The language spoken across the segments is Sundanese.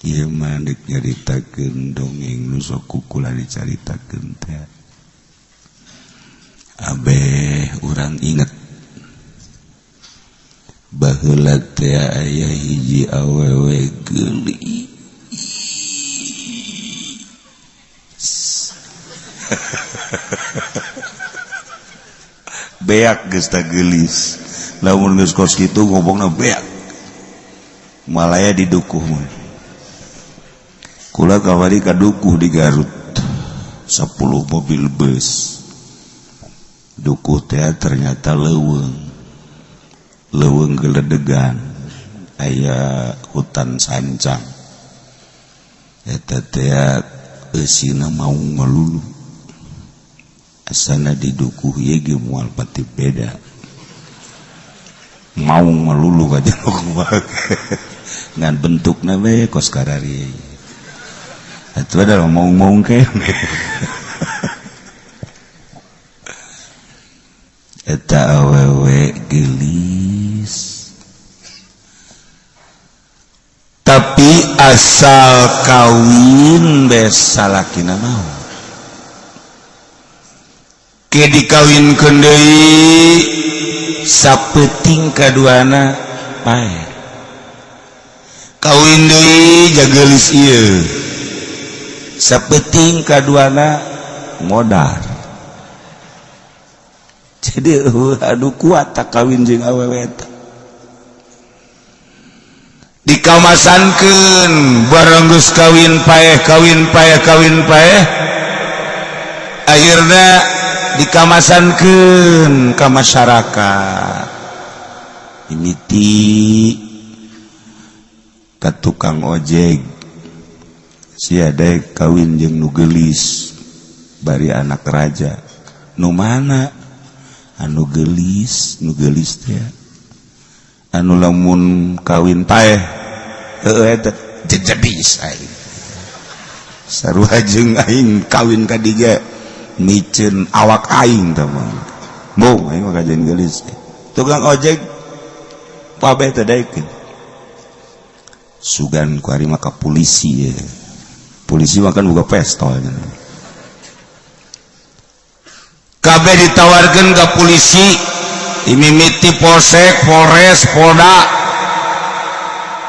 Ieu mah deuk nyaritakeun dongeng nu sok ku kula dicaritakeun teh. Abeh urang inget baheula teh aya hiji awewe geulis. Beak geus tah geulis. Lamun geus kos kitu ngomongna beak. Malaya di dukuh mah. Kula kamari ka dukuh di Garut. 10 mobil bus. Dukuh teh ternyata leuweung. Leuweung geledegan. Aya hutan sancang. Eta teh eusina maung melulu. Asana di dukuh ieu ge moal pati beda. Maung melulu ka jero ngan bentukna we kos karari. Atuh ada maung-maung kene. Eta awewe geulis. Tapi asal kawin bes salakina mau. Ke dikawinkeun deui sapeuting kaduana paeh. Kawin deui jageulis ieu. Sapeuting kaduana modar. Jadi aduh kuat tak kawin jeung awewe eta. Dikamasankeun bareng geus kawin paeh kawin paeh kawin paeh akhirna dikamasankeun ka masyarakat. Mimiti ka tukang ojek sia daek kawin jeung nu geulis bari anak raja. Nu mana anu geulis, nu geulis teh anu lamun kawin paeh heueuh eta jejebis aing. Sarua jeung aing kawin ka diga miceun awak aing tah mah. Mung aing mah kajeun geulis. Tukang ojek kabeh teh daekeun. Sugan ku ari mah ka polisi ye. Polisi mah kan boga pistol. Kabeh ditawarkeun ka polisi, dimimiti polsek, polres, polda.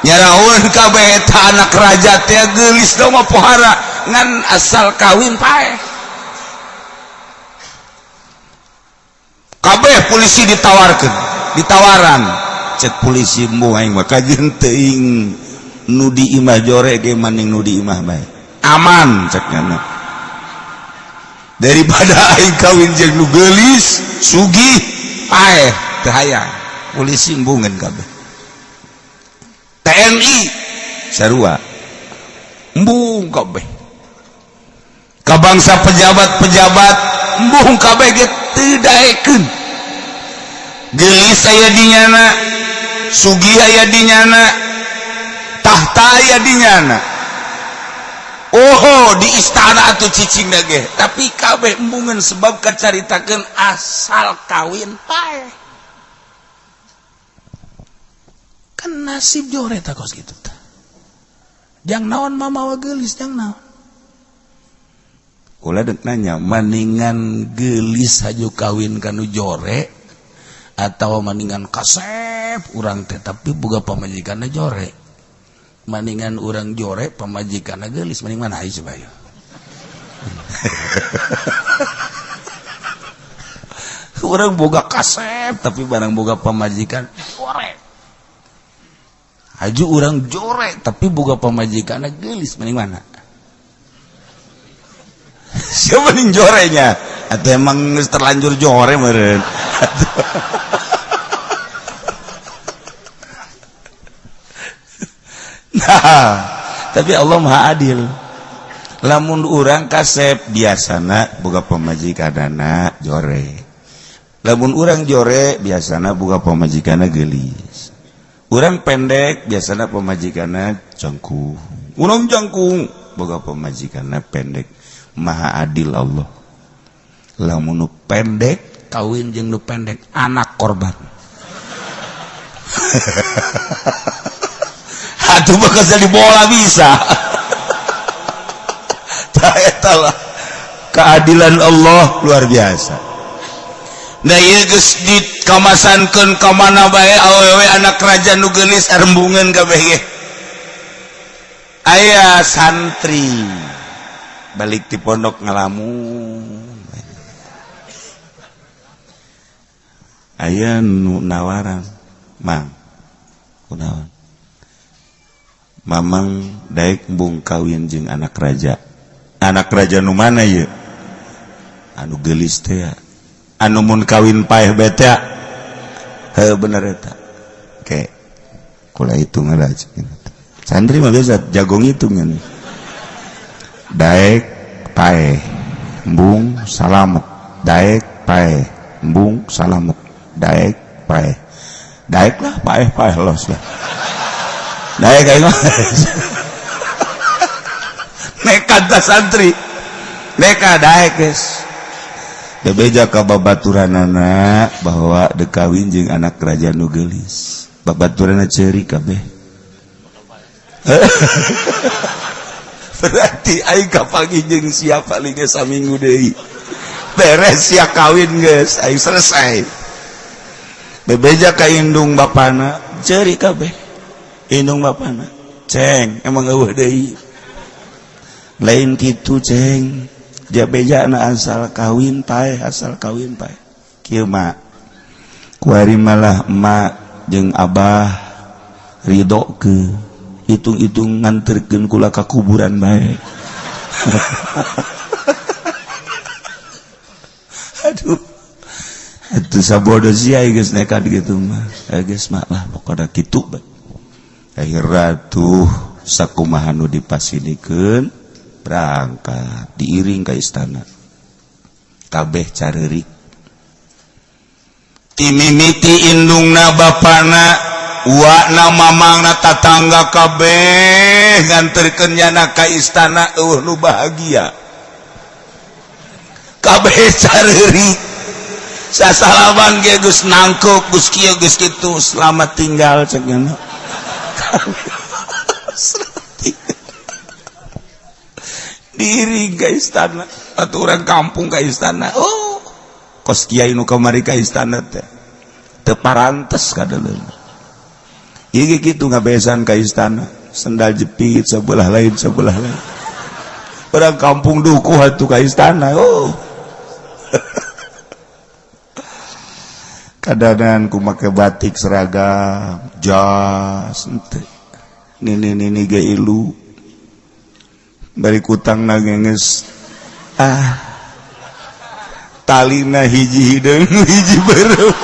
Nyaraun kabeh eta anak raja teh geulis dong mah pohara ngan asal kawin paeh. Kabeh polisi ditawarkeun, ditawaran. Cek polisi mbuh aing mah kajeun teuing nu di imah jore ge maning nu di imah bae. Aman cek nyana. Daripada aing kawin jeung nu geulis, sugih, paeh teu hayang. Polisi embungeun kabeh. TNI sarua embung kabeh. Ka bangsa pejabat-pejabat embung kabeh ge teu daekeun. Geulis aya di nyana, sugih aya di nyana, tahta aya di nyana. Oh, di istana atuh cicing ge, tapi kabeh embungeun sebab kacaritakeun asal kawin paeh. Kan nasib jore tah kos kitu tah. Jang naon mamawa geulis jang naon. Kula deuk nanya, maningan geulis haju kawin kanu jore atawa maningan kasep urang teh tapi boga pamajikanna jore. Maningan urang jore pamajikanna geulis maning mana ieu coba ieu. Urang boga kasep tapi barang boga pamajikan jore. Haju urang jore tapi boga pamajikanna geulis maning mana? Siapa maning jorenya? Atau emang terlanjur jore meureun? Nah, tapi Allah Maha Adil. Lamun urang kasep biasana boga pamajikanana jore. Lamun urang jore biasana boga pamajikanna geulis. Urang pendek biasana pamajikanna jangkung. Urang jangkung boga pamajikanna pendek. Maha Adil Allah. Lamun nu pendek kawin jeung nu pendek anak korban. Atuh bakal jadi bola bisa. Tah eta lah keadilan Allah luar biasa. Nah ieu geus dikamasankeun ka mana bae awewe anak raja nu geulis arembungeun kabeh ge. Aya santri balik ti pondok ngalamun. Aya nu nawaran, "Mang, kunaon? Mamang daek embung kawin jeung anak raja." Anak raja nu mana ieu? Anu geulis teh. Anu mun kawin paeh bae teh. Heuh bener eta. Oke. Kula hitung lah. Santri mah biasa jago ngitung. Daek paeh embung salamet, daek paeh embung salamet, daek paeh. Daek lah paeh paeh los lah. Daek aing mah. Nekat ta santri. Nekat daek geus. Bebeja ka babaturanana bahwa dek kawin jeung anak raja nu geulis. Babaturanna ceuri kabeh. Berarti aing kapanggih jeung sia paling geus saminggu deui. Beres sia kawin geus, aing selesai. Bebeja ka indung bapana, ceuri kabeh. Indung bapana, ceng emang eueuh deui. Lain kitu ceng. Dia bejana asal kawin paeh, asal kawin paeh. Kieu mah kuari malah emak jeung abah ridho ke hitung-hitung nganterkeun kula ka kuburan bae. Aduh. Atuh sabodo sia geus nekat kitu mah. Geus mah lah pokona kitu bae. Akhirna tuh sakumaha nu dipasinikeun berangkat diiring ka istana. Kabeh careurik. Timimiti indungna bapana uakna mamangna tatangga kabeh nganterkeun nyana ka istana eueuh nu bahagia. Kabeh careurik. Sasalaman ge geus nangkuk geus kieu geus kitu, selamat tinggal cek nyana. Selamat tinggal. Diiring ka istana, atuh urang kampung ka istana. Oh, kos kiai nu kamari ka istana teh teu parantes kadeuleuna. Ieu kitu ngabesan ka istana, sendal jepit sebelah lain sebelah lain. Orang kampung dukuh atuh ka istana. Oh. Kadanan ku make batik seragam, jas henteu. Nini-nini ge ilu. Bari kutang na geus ah. Talina hiji hideung hiji beureum.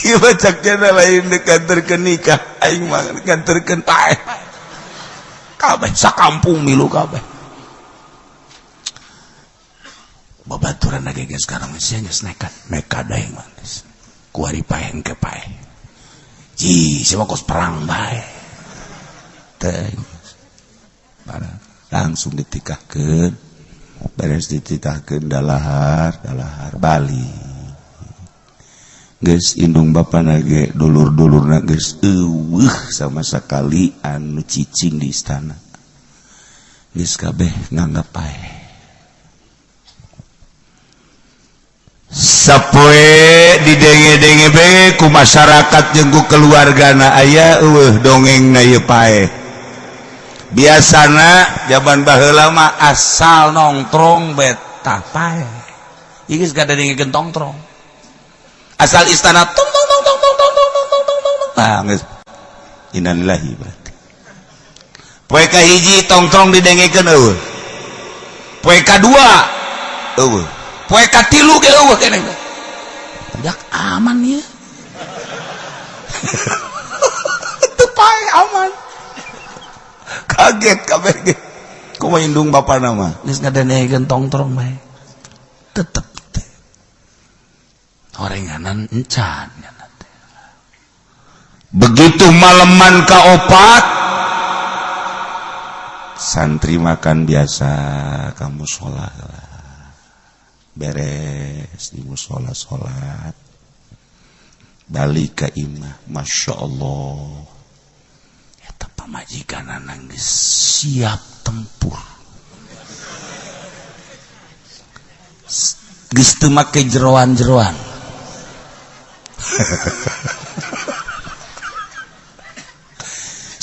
Ieu bacakna lain dikanterkeun nikah, aing mah dikanterkeun paeh. Kabeh sakampung milu kabeh. Babaturan lagi geus sekarang sia geus nekat, nekat aing mah geus. Kuari paeh engke paeh. Ji, sia mah kos perang bae. Teh. Langsung ditikahkeun. Beres dititahkeun dalahar, dalahar balik. Geus indung bapana ge dulur-dulurna geus eueuh sama sekali anu cicing di istana. Geus kabeh nganggap paeh. Sapoe didenge-denge be ku masyarakat jeung ku keluargana aya eueuh dongengna ieu paeh. Biasana jaman baheula mah asal nongtrong betah paeh. Ieu geus kadengekeun tongtrong. Asal istana tong tong tong tong tong tong tong tong tong tong. Nah, geus. Innalillahi berarti. Poe kahiji tongtrong didengekeun eueuh. Poe kadua eueuh. Poe katilu ge eueuh keneh. Dak aman ieu. Teu pae aman. Kaget kabeh ge. Kumaha indung bapana mah? Geus ngadengekeun tongtrong bae. Tetep teh. Orenganan encan. Begitu maleman kaopat, santri makan biasa, kamu sholat beres di musola sholat. Balik ka imah, Masya Allah. Eta pamajikanana geus siap tempur. Geus teu make jeroan-jeroan.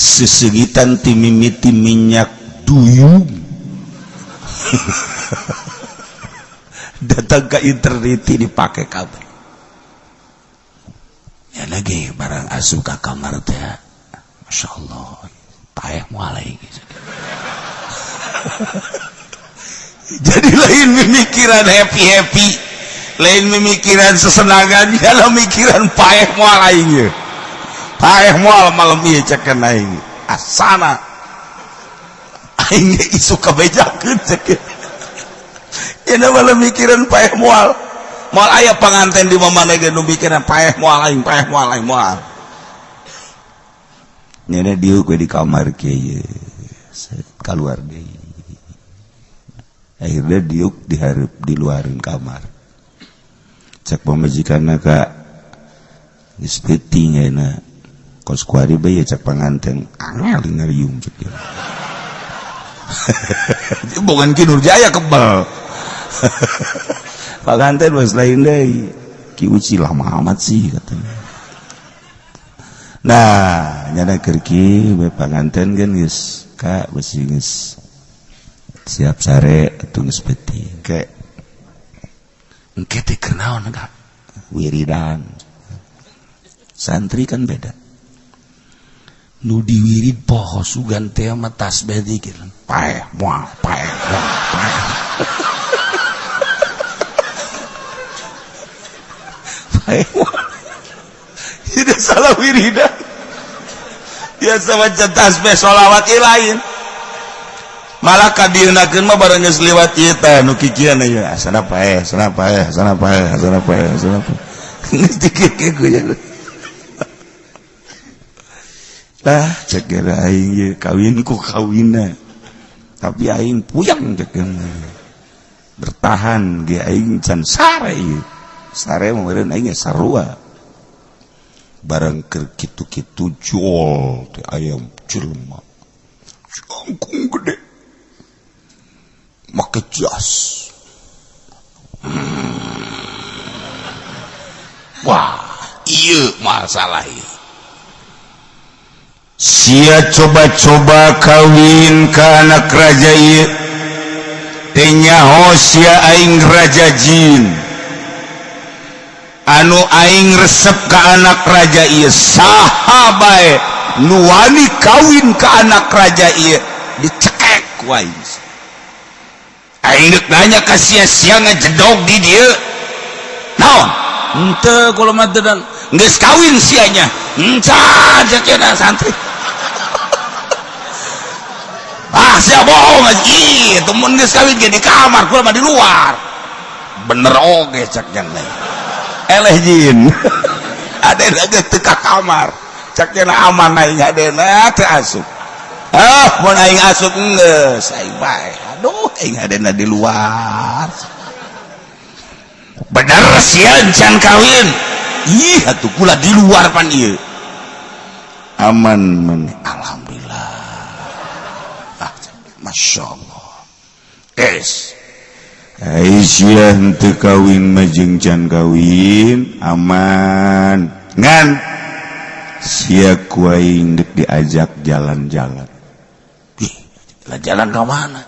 Sesegitan ti mimiti minyak duyung. Datang ke internet dipakai kabeh. Ya lagi barang asup ka kamar teh. Masya Allah, paeh moal aing. Jadi lain memikiran happy-happy, lain memikiran sesenangan, kalau mikiran paeh moal aing ye. Paeh moal malam ieu cekeun aing. Asana aing isu kabejakeun cekeun. Nya malam mikiran paeh moal. Moal aya panganten di mamana ge nu mikiran paeh moal aing, paeh moal aing moal. Nya diuk we di kamar kieu kaluar deui. Akhirnya diuk diharap di luarin kamar. Cek pamajikanna ka geus peuting ayeuna. Kos kuari bae cek panganten angel ngariung cek dia. Bukan Ki Nurjaya kebal. Panganten geus lain deui. Ki Uci lama amat sih katanya. Nah, nyana keur ki we panganten kan geus ka beusi geus siap sare atuh geus peuting. Ke engke teh keur naon ka? Wiridan. Santri kan beda. Nu diwirid poho sugan teh mah tasbih dikir. Paeh moal, paeh moal, paeh. Paeh moal. Tidak salah wiridan. Biasa baca tasbih sholawat lain. Malah kadieunakeun mah bareng geus liwat ieu teh nu kikieuan ieu. Asana paeh, asana paeh, asana paeh, asana paeh, asana paeh. Geus dikir ku. Lah cek geura aing ieu kawin ku kawinna. Tapi aing puyang cek bertahan ge aing can sare ieu. Sare mah meureun aing sarua. Barang keur kitu-kitu jol teh ayam jelema. Jangkung gede. Make jas. Wah, ieu masalah ieu. Sia coba-coba kawin ka anak raja ieu. Teu nyaho sia aing raja jin. Anu aing resep ka anak raja ieu saha bae nu wani kawin ka anak raja ieu dicekek ku aing. Aing deuk nanya ka sia-sia ngajedog di dieu. Naon? Henteu kula mah teu geus kawin sianya. Encan ceukna santri. Ah sia bohong ih temun geus kawin ge di kamar kula mah di luar. Bener oge cek nya. Eleh jin. Adena ge teu ka kamar. Cek nya aman aing adena teu asup. Ah mun aing asup geus aing bae. Aduh aing adena di luar. Bener sia can kawin. Ih atuh kula di luar pan ieu. Aman maneh alhamdulillah. Ah Masya Allah. Es. Aisyah henteu kawin mah jeung can kawin aman. Ngan sia ku aing deuk diajak jalan-jalan. Ih, jalan ka mana?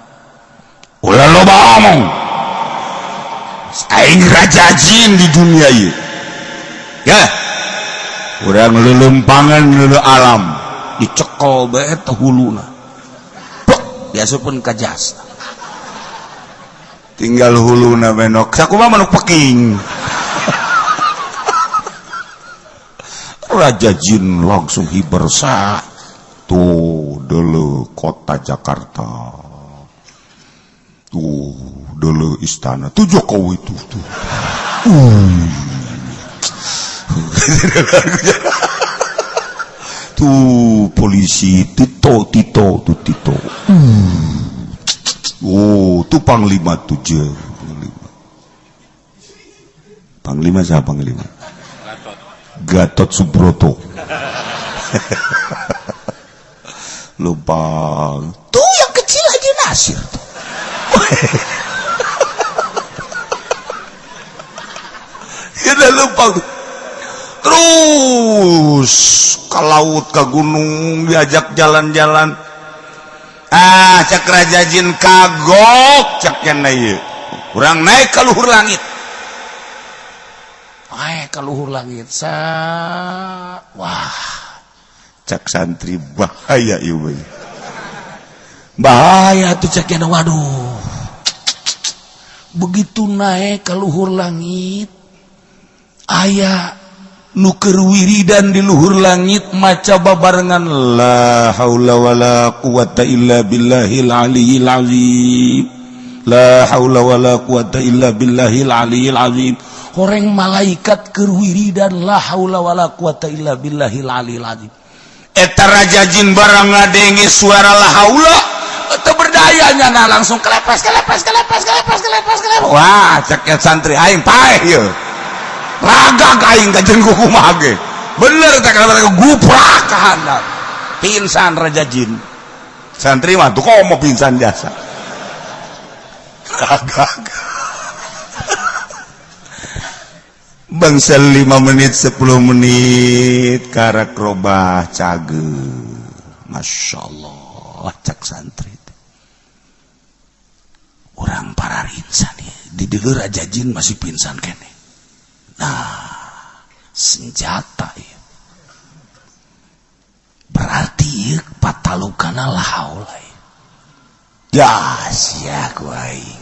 Ulah loba omong. Aing raja jin di dunia ieu. Ya. Urang leuleumpangan leuleuh alam dicekel bae teh huluna. Plok diasupkeun ka jas. Tinggal huluna benok. Sakumaha manuk peking. Raja jin langsung hibersa. Tuh dulu kota Jakarta. Tuh dulu istana. Tuh Jokowi tuh tuh. Tuh polisi Tito Tito tuh Tito. Oh, tuh panglima tuh je. Panglima. Panglima siapa panglima? Gatot. Gatot Subroto. Lubang tuh yang kecil aja Nasir tuh. Ya udah lupa tuh. Terus ke laut, ke gunung, diajak jalan-jalan. Ah, cak Raja Jin kagok cak cenah ieu. Urang naik ke luhur langit. Naik ke luhur langit. Sa wah, cak santri bahaya ieu. Bahaya tuh cak cenah, waduh. Begitu naik ke luhur langit, aya nu keur wiridan di luhur langit maca babarengan la haula wala quwata illa billahil aliyil azim, la haula wala quwata illa billahil aliyil azim. Horeng malaikat keur wiridan la haula wala quwata illa billahil aliyil azim. Eta Raja Jin barang ngadenge suara la haula teu berdaya nya langsung kelepes kelepes kelepes kelepes kelepes kelepes. Wah, cek santri aing paeh ieu. Ragag aing ka jeung kumaha ge. Bener teh kana guprak ka handap. Pingsan Raja Jin. Santri mah tuh komo pingsan jasa. Ragag. Bangsa 5 menit 10 menit karak robah cage. Masya Allah cak santri. Orang para insan di deuleu Raja Jin masih pingsan kene. Nah, senjata ya. Berarti ieu patalukana la haula. Ya, sia ku aing.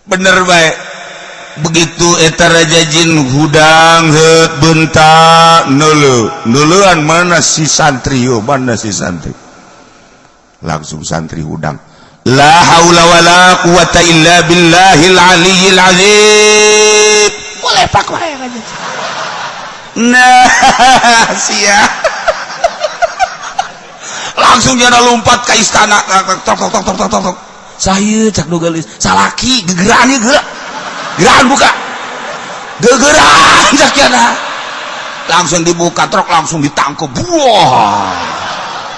Bener bae. Begitu eta Raja Jin hudang heut bentak neuleu. Neuleuan mana si santri yo, mana si santri. Langsung santri hudang. La haula wala quwata illa billahil aliyil azim. Boleh pak wae Raja. Nah, sia. Langsung jana lompat ke istana. Tok tok tok tok tok tok. Saya cak nu geulis, salaki gegeran ieu geura. Geran buka. Gegeran cak jana. Langsung dibuka truk, langsung ditangkep. Wah.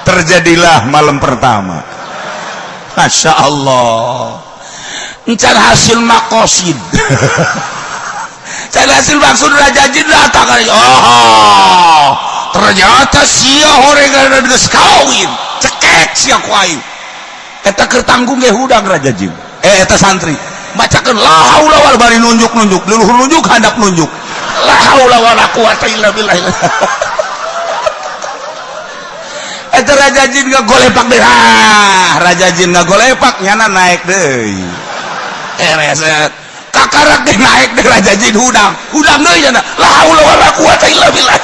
Terjadilah malam pertama. Masya Allah. Encan hasil makosid. Can hasil maksud Raja Jin datang. Oh, ternyata sia horengan geus kawin. Cekek sia ku aing. Eta keur tanggung ge hudang Raja Jin. Eta santri. Macakeun la haula wala bari nunjuk-nunjuk, luhur nunjuk handap nunjuk. La haula wala quwata illa billah. Eta Raja Jin ngagolepak deui. Ah, Raja Jin ngagolepak nyana naik deui. Reset. Kakarak deui naik deui Raja Jin hudang. Hudang deui nyana. La haula wala quwata illa billah.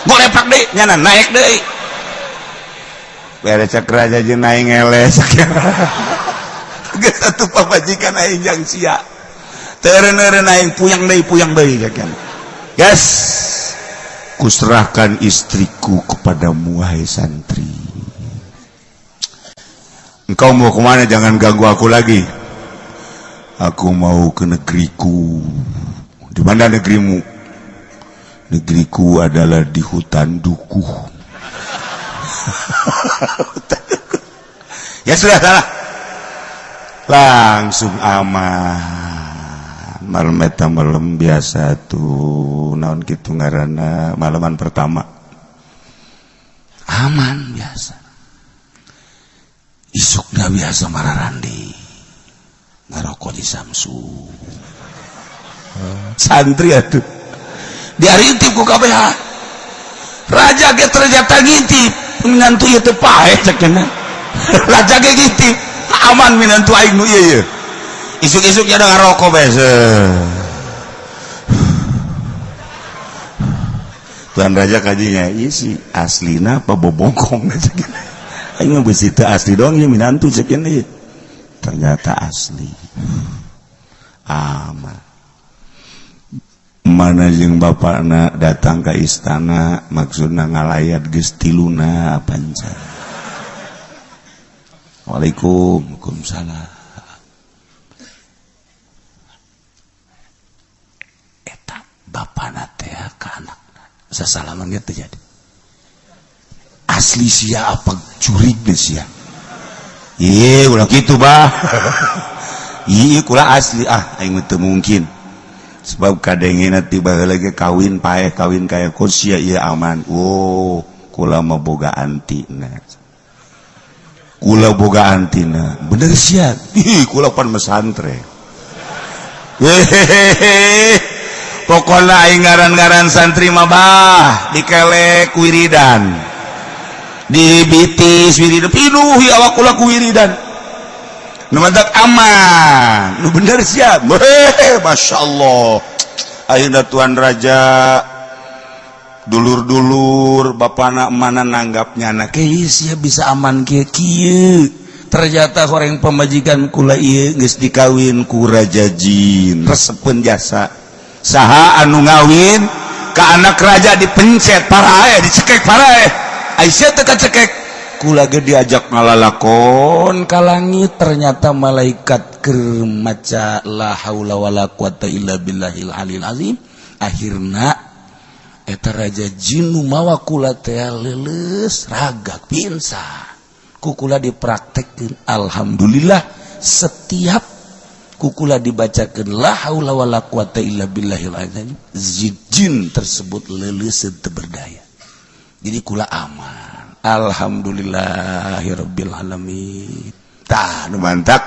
Golepak deui nyana naik deui. Beres cek Raja Jin aing ngeles. Geus atuh pamajikan aing jang sia. Teu eureun-eureun aing puyang deui cek. Gas. Kuserahkan istriku kepadamu wahai santri. Engkau mau kemana? Jangan ganggu aku lagi. Aku mau ke negeriku. Di mana negerimu? Negeriku adalah di hutan dukuh. Ya sudah salah. Langsung aman. Malam eta malam biasa tuh naon kitu ngaranna malaman pertama aman biasa. Isukna biasa mararandi ngarokok di Samsu. Santri atuh diarintip ku KBH. Raja ge ternyata ngintip minantu ieu teu paeh cek cenah. Raja ge ngintip aman minantu aing nu ieu ieu. Isuk-isuknya ada ngarokok bese. Tuan Raja kajinya, iya sih aslina apa bobongkong. Aing mah beusi teu asli doang ieu minantu cek ieu. Ternyata asli. Aman. Mana jeung bapakna datang ke istana maksudna ngalayat geus tiluna panca. Waalaikumsalam. Sasalaman ge teu jadi. Asli sia apa jurig deh sia. Iya, ulah kitu bah. Iya, kula asli ah aing mah teu mungkin. Sebab kadengena tiba lagi kawin paeh kawin kaya kos sia ieu aman. Oh, kula mah boga antina. Kula boga antina. Bener sia. Ih, kula pan mesantre. Hehehe. Pokona aing ngaran-ngaran santri mah bah dikelek wiridan. Dibitis wiridan pinuh awak kula ku wiridan. Nu mantak aman. Nu bener sia. Hehehe, Masya Allah. Ayeuna Tuan Raja dulur-dulur bapana mana nanggapnya na kieu sia bisa aman kieu kieu. Ternyata horeng pamajikan kula ieu geus dikawin ku raja jin. Resepeun jasa. Saha anu ngawin ka anak raja dipencet parae dicekek parae. Aisyah teu kacekek. Kula ge diajak ngalalakon ka langit ternyata malaikat keur maca la haula wala quwata illa billahil aliyil azim. Akhirna eta raja jin nu mawa kula teh leuleus ragak pingsan. Ku kula dipraktekkeun alhamdulillah setiap ku kula dibacakeun la haula wala quwata illa billahil azim jin tersebut leuleus teu berdaya. Jadi kula aman. Alhamdulillahirabbil alamin. Tah nu mantak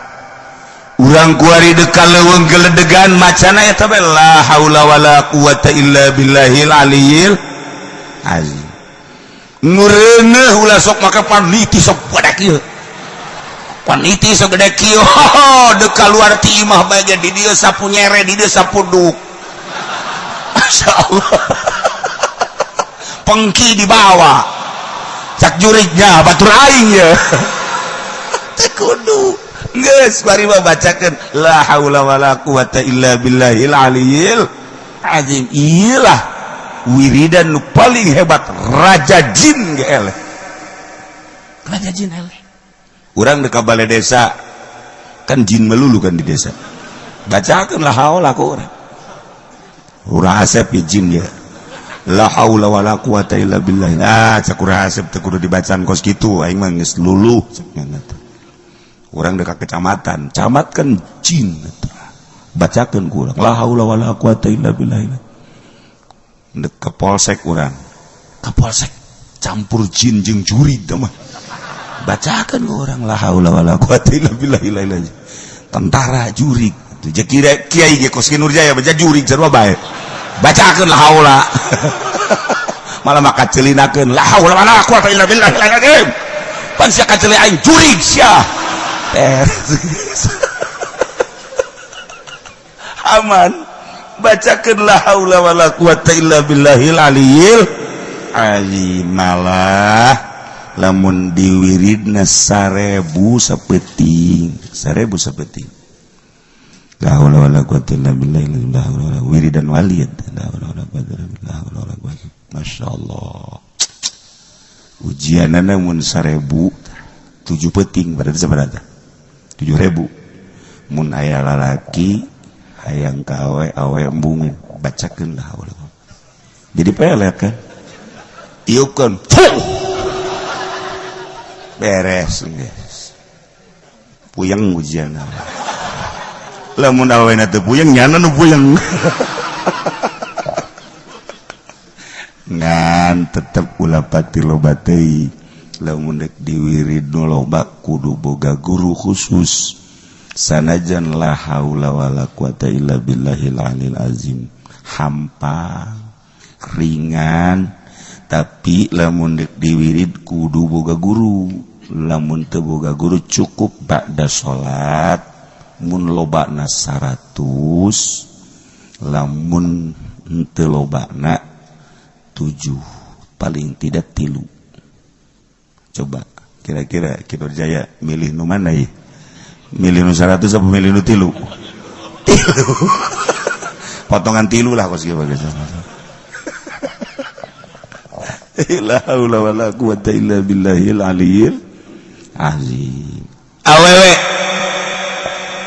urang kuari deuk leuweung geledegan macana eta bae la haula wala quwata illa billahil aliyil azim. Ngureuneuh ulah sok make paniti sok gede kieu. Paniti sok gede kieu. Deuk kaluar ti imah bae ge di dieu sapu nyere di dieu sapu duk. Masyaallah. Pengki dibawa. Cak jurignya batur aing ya. Teu kudu. Geus bari mah bacakeun la haula wala quwata illa billahil aliyil azim. Iyalah wiridan nu paling hebat raja jin ge eleh. Raja jin eleh. Urang deuk ka bale desa kan jin melulu kan di desa. Bacakeun la haula ku urang. Urang asep ya jin ya. La haula wala quwata illa billah. Ah cak urang asep teu kudu dibacaan kos kitu aing mah geus luluh cek nya teh. Urang deuk ka kecamatan, camat kan jin bacakeun ku urang la haula wala quwata illa billah. Dek ke polsek urang, ke polsek campur jin jeung jurig teh mah. Bacakeun ku urang la haula wala quwata illa billah. Tentara jurig tuh kira kiai ge kos Ki Nurjaya baca jurig sarua bae. Bacakeun la haula. Malah maka celinakeun la haula wala quwata illa billah. Pan sia kaceli aing jurig sia. Aman. Bacakeun la haula wala quwata illa billahil aliyil azim. Malah lamun diwiridna 1000 sapeting, 1000 sapeting. La haula wala quwata illa billah, la haula wala wiridan walid, la haula wala quwata illa billah, la haula wala quwata. Masyaallah. Ujianana mun 1000 7 peting berarti sabaraha? 7000. Mun aya lalaki hayang ka awe awe embung bacakeun la haula. Jadi pelet kan? Tiupkeun. Beres geus. Puyeng ujianna. Lamun awena teu puyeng nyana nu puyeng. Ngan tetep ulah pati loba teuing. Lamun dek diwirid nu loba kudu boga guru khusus. Sanajan la haula wala quwata illa billahil aliyil azim. Hampa, ringan, tapi lamun dek diwirid kudu boga guru. Lamun teu boga guru cukup ba'da salat mun lobana 100, lamun henteu lobana 7, paling tidak 3. Coba kira-kira Ki Nurjaya milih nu mana ieu? Milih nu 100 apa milih nu 3? 3. Potongan 3 lah kos kieu bagus. La haula wala quwata illa billahil aliyil azim. Awewe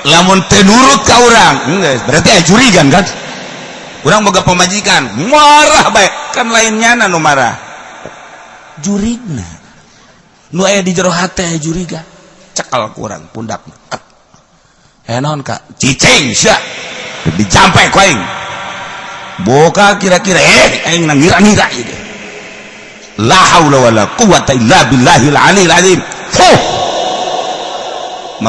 lamun teu nurut ka urang, berarti aya jurigan kan? Urang boga pamajikan marah bae, kan lainnya nu marah jurigna nu aya di jero hate juriga, cekal kurang pundak. Eh, naon ka cicing sia, dijampe ku aing boka kira-kira, eh, aing ngira-ngira ieu. La haula wala quwata illa billahil aliyil azim. Huh,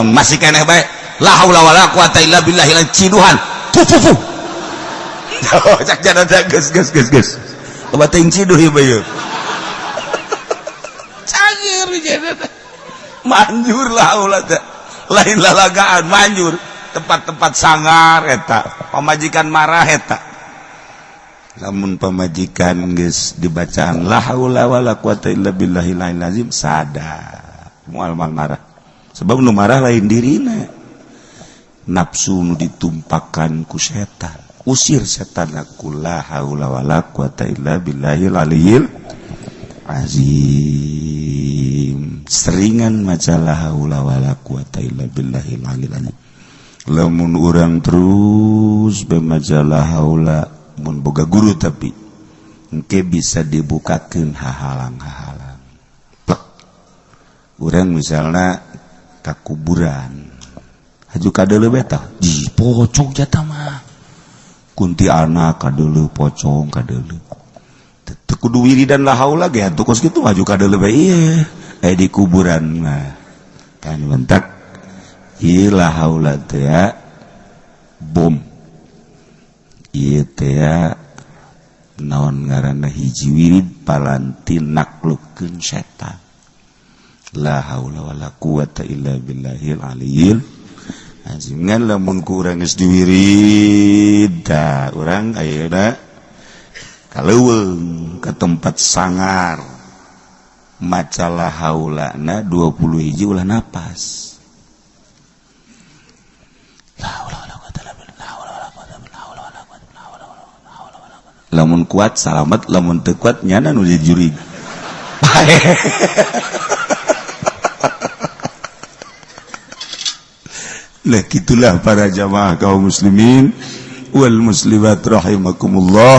masih keneh bae. La haula wala quwata illa billahil, ciduhan, pu pu pu. Cak jana, geus geus geus geus, loba teuing ciduh ieu bae. Cageur jana, manjur lah haula teh, lain lalagaan, manjur. Tempat-tempat sangar eta pamajikan marah eta. Lamun pamajikan geus dibacaan la haula wala quwata illa billahil azim, sadar, moal marah, sebab nu marah lain dirina, nafsu nu ditumpakan ku setan. Usir setan ku la haula wala quwata illa billahil aliyil azim. Seringan maca la haula wala quwata illa billahil aliyil azim. Lamun urang terus maca la haula, mun boga guru, tapi engke bisa dibukakeun hahalang-hahalang. Plek, urang misalnya ka kuburan, haju kadeuleu beta di pocong, jata mah kuntianak kadeuleu, pocong kadeuleu. Teu kudu wiridan la haula ge atuh kos kitu, maju kadeuleu bae ieu eh di kuburan mah kan. Bentak ieu la haula teh bom ieu teh, naon ngaranna, hiji wirid palanti naklukkeun setan. La haula wala quwata illa billahil aliyil azim. Ngan lamun ku urang geus diwirid tah, urang ayeuna ka leuweung, ka tempat sangar, maca la haulana 20 hiji, ulah napas. La haula wala quwata illa billah, la haula wala quwata, la haula wala quwata, la haula wala haula wala quwata. Lamun kuat salamat, lamun teu kuat nyana nu jurig. Lah, gitulah para jamaah kaum muslimin wal muslimat rahimakumullah.